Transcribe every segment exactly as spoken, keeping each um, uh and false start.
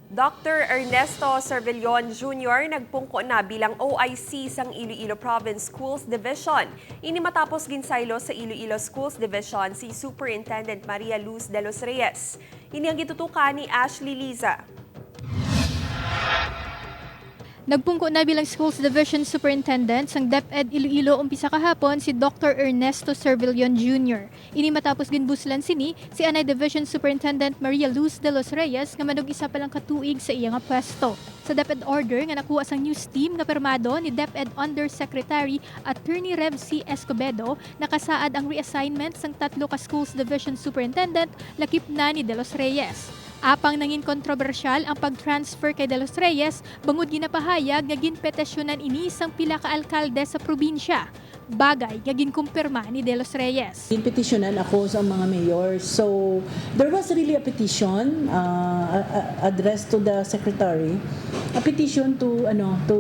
Doctor Ernesto Cervellon Junior nagpungko na bilang O I C sang Iloilo Province Schools Division. Ini matapos ginsaylo sa Iloilo Schools Division si Superintendent Maria Luz de los Reyes. Ini ang gitutukan ni Ashley Liza. Nagpungko na bilang Schools Division Superintendent sang DepEd Iloilo umpisa kahapon si Doctor Ernesto Cervellon Junior. Ini matapos ginbuslan sini si anay Division Superintendent Maria Luz de los Reyes nga manug-isa pa lang ka tuig sa iya nga pwesto. Sa DepEd order nga nakuha sang news team nga pirmado ni DepEd Undersecretary Attorney Rev C Escobedo, nakasaad ang reassignment sang tatlo ka Schools Division Superintendent lakip na ni de los Reyes. Apang nangin kontrobersyal ang pag-transfer kay de los Reyes bangod ginapahayag nga ginpetisyonan ini sang pila ka alkalde sa probinsya, bagay nga ginkumpirma ni de los Reyes. Ginpetisyonan ako sa mga mayor. So, there was really a petition uh, a- a- addressed to the secretary. A petition to ano to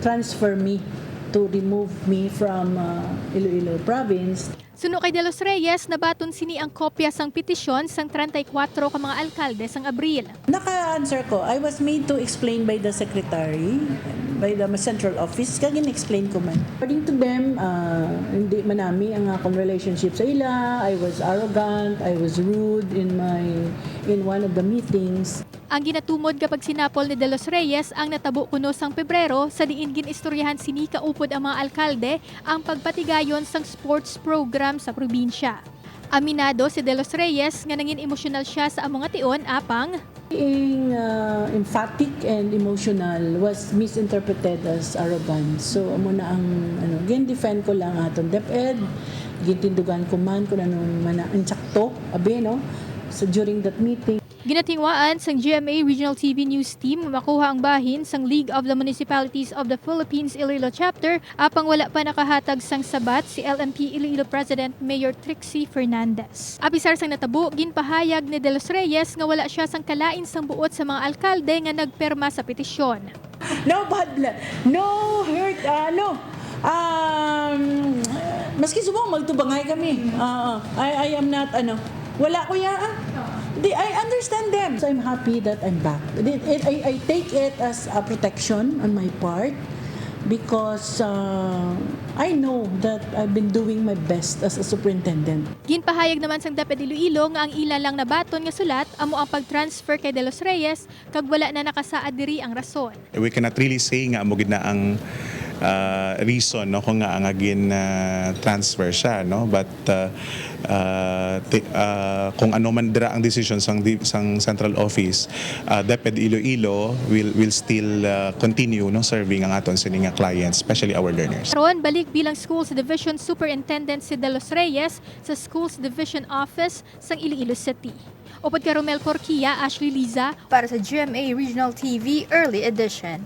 transfer me, to remove me from uh, Iloilo province. Suno kay de los Reyes, nabaton sini ang kopya sang petisyon sang treinta y cuatro ka mga alkalde sang Abril. Naka-answer ko. I was made to explain by the secretary, by the central office, kag in-explain ko man. According to them, uh, hindi manami ang akong relationship sa ila. I was arrogant, I was rude in my in one of the meetings. Ang ginatumod nga pagsinapol ni de los Reyes ang natabo kuno sang Pebrero, sa diin gin-istoryahan sini kaupod ang mga alkalde ang pagpatigayon sang sports program sa probinsya. Aminado si de los Reyes nga nangin emosyonal sia sa amo nga tion, apang. Being uh, emphatic and emotional was misinterpreted as arrogance. So, amo na ang ano, gin-defend ko lang aton DepEd. Gintindugan ko man kung anong mana insakto, abi, no? So, during that meeting. Ginatinguhaan sang GMA Regional TV News Team nga makuha ang bahin sang League of the Municipalities of the Philippines Iloilo Chapter, apang wala pa nakahatag sang sabat si LMP Iloilo President Mayor Trixie Fernandez. Apisar sang natabo, ginpahayag ni De Los Reyes nga wala sia sang kalain sang buot sa mga alkalde nga nagpirma sa petisyon. No bad blood, no hurt, ano, um, maski subong magtubangay kami. Oo, I, I am not, ano, wala ko ya, ah. Di, I understand them. So I'm happy that I'm back. Di- it- I, I take it as a protection on my part because uh, I know that I've been doing my best as a superintendent. Ginpahayag naman sang DepEd Iloilo nga ang ila lang nabaton nga sulat amo ang pag-transfer kay De Los Reyes kag wala na nakasaad diri ang rason. We cannot really say nga amo gid na ang ah, reason, no, kung nga nga gin ah, transfer siya, no, but ah, ah, ti- ah, kung ano man dira ang decision sang di- sang central office, ah, DepEd Iloilo will will still ah, continue, no, serving ang aton sini nga clients, especially our learners. Karon balik bilang Schools Division Superintendent si De Los Reyes sa Schools Division Office sang Iloilo City. Upod kay Romel Porquia, Ashley Liza, para sa GMA Regional TV Early Edition.